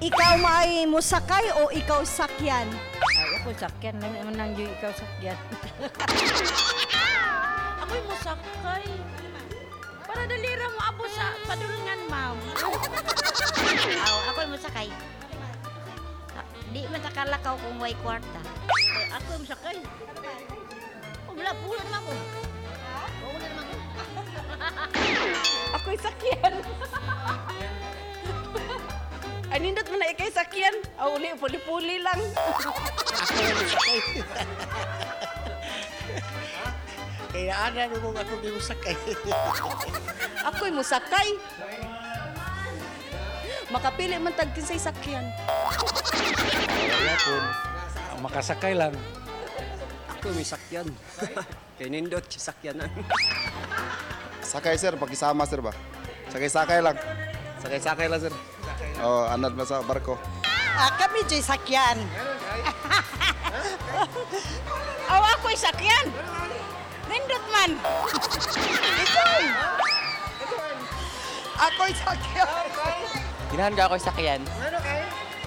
Ikaw may musakay o ikaw sakyan? Ay, ako sakyan lang naman nang yung ikaw sakyan. Ako'y musakay. Para dalira mo abo sa padulngan, ma'am. Aw, ako'y musakay. Di man ta kalakaw kung way kwarta. Ay, ako'y musakay. Oh, wala, pulo naman ko. Wala naman ko. Ako'y sakyan. Ay, nindot mo na ikay sakyan. Ah, uli, puli-puli lang. Kaya ana mo ako di mo sakay. Ako'y musakay. Makapili man tag kinsay sakyan. Wala po. Makasakay lang. Ako may sakyan. Kay nindot sakyanan. Sakay, sir, pakisama, sir ba? Sakay-sakay lang. Sakay-sakay lang, sir. Oh, anad ba sa barko? Ah, kami dyan sakyan. Aw, ako'y sakyan. Nindot man. Ako'y sakyan! Ginahan ka ako sakyan.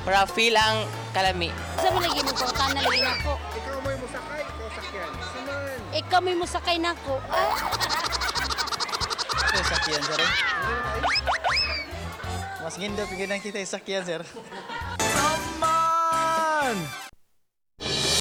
Para feel ang kalami. Sa mo lagi mo na lagi nako. Ikaw mo'y musakay, ikaw sakyan. Saman. Ikaw may musakay nako. Ah. Ako sakyan, sir. Mas gindot, ginahan kita yung sakyan, sir. Saman!